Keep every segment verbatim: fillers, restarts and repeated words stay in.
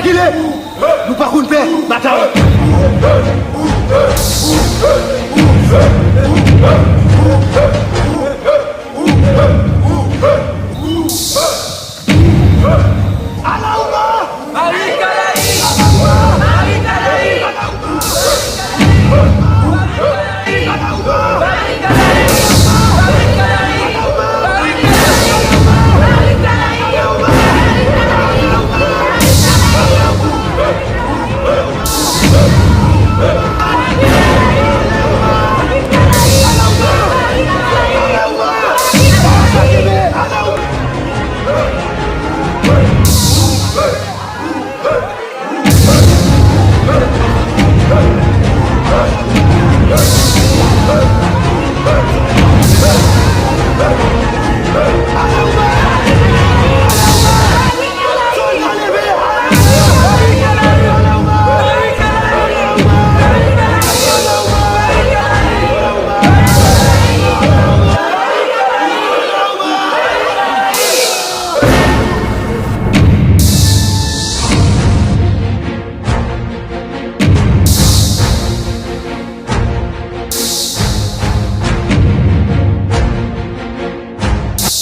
Kilè, nou pa konn pè batay.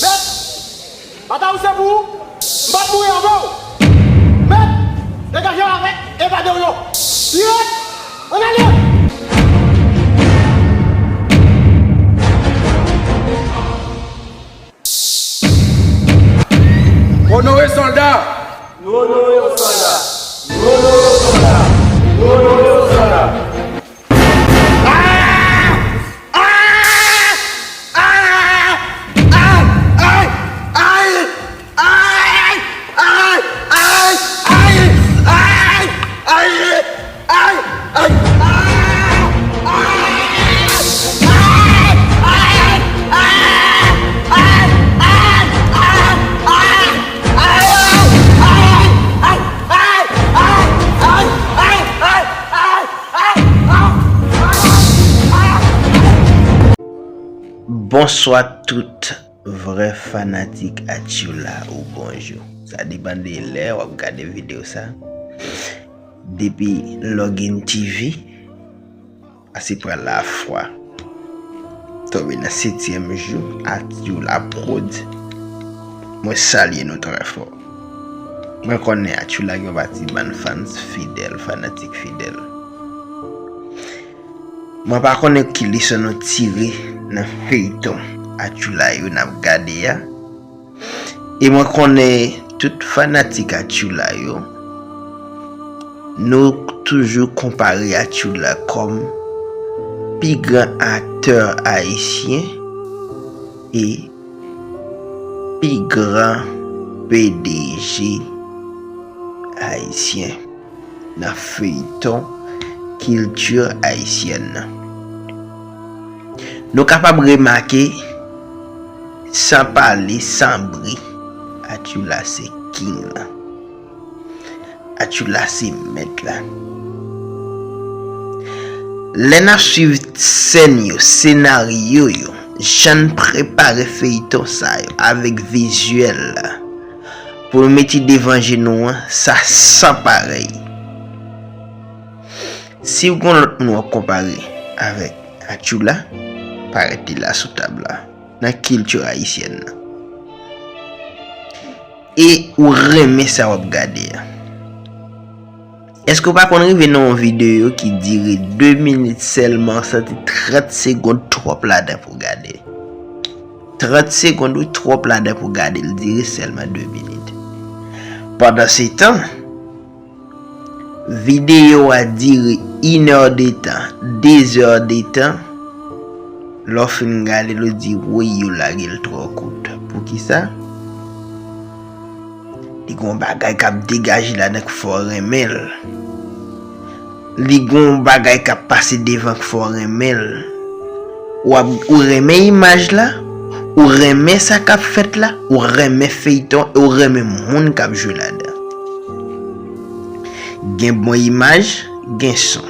Mèt! Batay ou se pou ou. M p ap mouri avè w. Mèt, degaje w avèk evade w yo. Dirèk, ann ale! Onore sòlda! Nou onore w sòlda! Nou onore w sòlda! Nou onore w sòlda! Bonswa tout vrè fanatik Atchoula ou bonjou. Sa depann de lè w ap gade videyo sa. Depi Login T V, a se pral lafwa. Tonbe nan setyèm jou Atchoula Prod. Mwen salye nou trè fò. Mwen konnen Atchoula gen yon pati bann fans fidèl, fanatik fidèl. Mwen pa konnen ki leson nou tire nan feyton Atchoula yo n ap gade a. E mwen konnen tout fanatik Atchoula yo, nou toujou konpare Atchoula kòm pi gran aktè ayisyen e pi gran P D G ayisyen nan feyton kilti ayisyèn nan. Nou kapab remake, san pale, san bri, Atchoula se king lan. Atchoula se mèt la. Lè n ap swiv sèn yo, senaryo yo, jan n prepare feyton sa yo avèk vizyèl la, pou nou mete devan je nou an, sa san parèy. Si w gon lòt moun w ap konpare avèk Atchoula, parèt li la sou tab la, nan kilti ayisyèn nan. E ou renmen sa w ap gade a. Èske w pa konn rive nan yon videyo ki dire de minit sèlman, w santi trant segonn twòp ladan pou w gade? Trant segonn wi twòp ladan pou w gade, l dire sèlman de minit. Pandansetan, videyo a dire inè de tan, dezè de tan, lè w fin gade l, ou di, woy, yo lage l twò kout. Poukisa? Li gon bagay k ap degaje ladan k fè w renmen l. Li gon bagay k ap pase devan k fè w renmen l. W ap, ou renmen imaj la, ou renmen sa k ap fèt la, ou renmen feyton e ou renmen moun k ap jwe ladan. Gen bon imaj, gen son.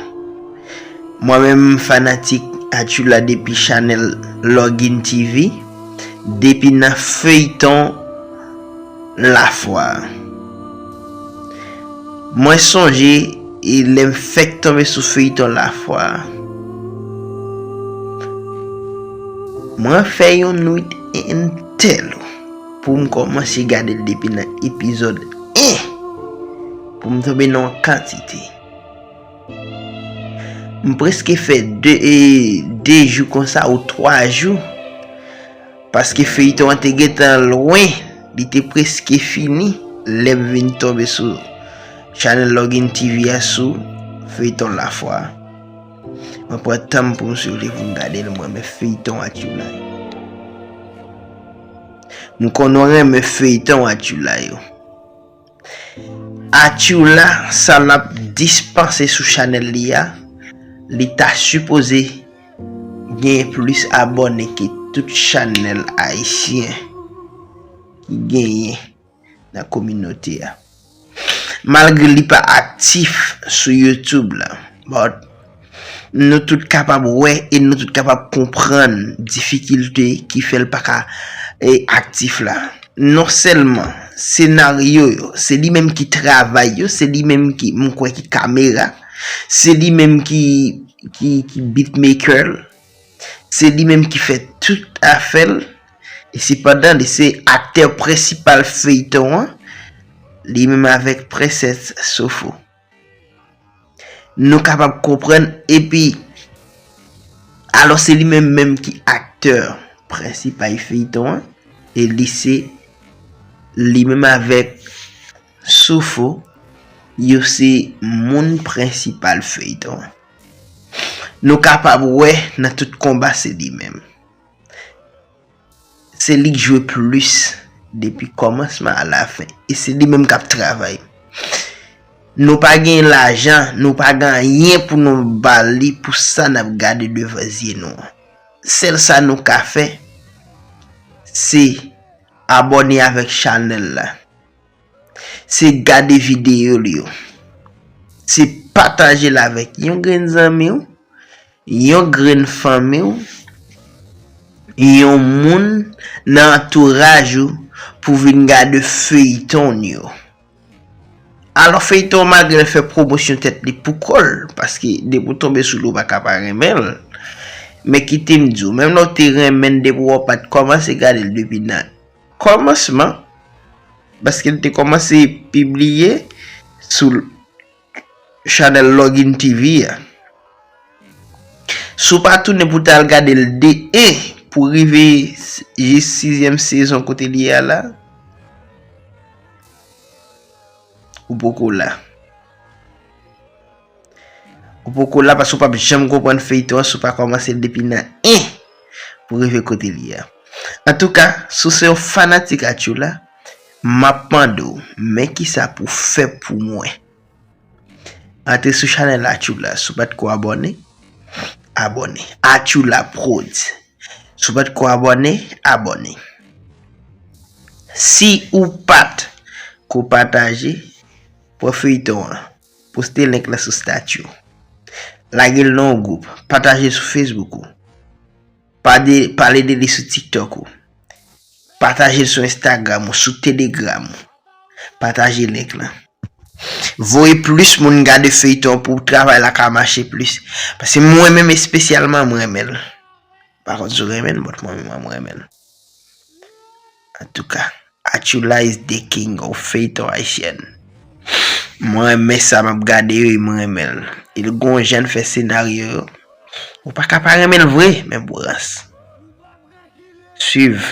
Mwen menm, m fanatik Atchoula depi chanèl Login T V, depi nan feyton Lafwa a. Mwen sonje, e lè m fèk tonbe sou feyton Lafwa a, mwen fè yon nwit entèl pou m kòmanse gade l depi nan epizòd en, pou m tonbe nan yon kantite. M prèske fè de, e, de jou konsa ou twa jou. Paske feyton an te gentan lwen, li te prèske fini, lè m vin tonbe sou chanèl Login T V a sou feyton Lafwa. Mwen pran tan m pou m swiv li, pou m gade l, mwen renmen feyton Atchoula yo. M konn ou renmen feyton Atchoula yo. Atchoula, sa l ap dispanse sou chanèl li a, li ta sipoze genyen plis abòne ke tout chanèl ayisyen ki genyen nan kominote a. Malgre li pa aktif sou YouTube la, but nou tout kapab wè e nou tout kapab konprann difikilte ki fè l pa ka, e, aktif la. Non sèlman senaryo yo, se li menm ki travay yo, se li menm ki, m kwè, ki kamera, se li menm ki, ki, ki beatmaker, se li menm ki fè tout afè l. E sepandan, li se aktè prensipal feyton an, li menm avèk Prensès Sofo. Nou kapab konprann, epi, alò, se li menm menm ki aktè prensipal feyton an, e li se, li menm avèk Sofo, yo se moun prensipal feyton an. Nou kapab wè nan tout konba se li menm. Se li k jwe plis depi kòmansman a lafen. E se li menm k ap travay. Nou pa gen lajan, nou pa gen anyen pou nou ba li pou sa n ap gade devan zye nou an. Sèl sa nou ka fè, se abòne avèk chanèl la. Se gade videyo l yo. Se pataje l avèk yon grenn zanmi w, yon grenn fanmi w, yon moun nan antouraj ou pou vin gade feyton yo. Alò, feyton, malgre l fè pwomosyon tèt li pou kò l, paske depi w tonbe sou li, w pa ka pa renmen l. Men kite m di w, menm lè w te renmen l, depi w pa t kòmanse gade l depi nan kòmansman, paske l te kòmanse pibliye sou chanèl Login T V a. Si w pa tounen pou w t al gade l de en pou rive s-, jis sizyèm sezon kote l ye a la, ou poko la. Ou poko la paske w p ap janm konprann feyton an si w pa kòmanse l depi nan en pou rive kote l ye a. Antouka, si w se yon fanatik Atchoula, m ap mande w, men kisa pou w fè pou mwen. Antre sou chanèl Atchoula, si w pa t ko abòne, abòne. Atchoula Prodz. Si w pa t ko abòne, abòne. Si ou pa t ko pataje, pran feyton an, poste link la sou stati w. Lage l nan yon gwoup, pataje l sou Facebook ou. Pa de, pale de li sou TikTok ou. Pataje l sou Instagram ou, sou Telegram ou. Pataje link lan. Voye plis moun gade feyton pou travay la ka mache plis. Paske mwen menm espesyalman, mwen renmen l. Pa kont si w renmen l, but mwen menm, mwen renmen l. Antouka, Atchoula is the king of feyton ayisyen. Mwen renmen sa m ap gade yo e mwen renmen l. E l gon jan l fè senaryo yo. Ou pa ka pa renmen l vre, men bon rans. Swiv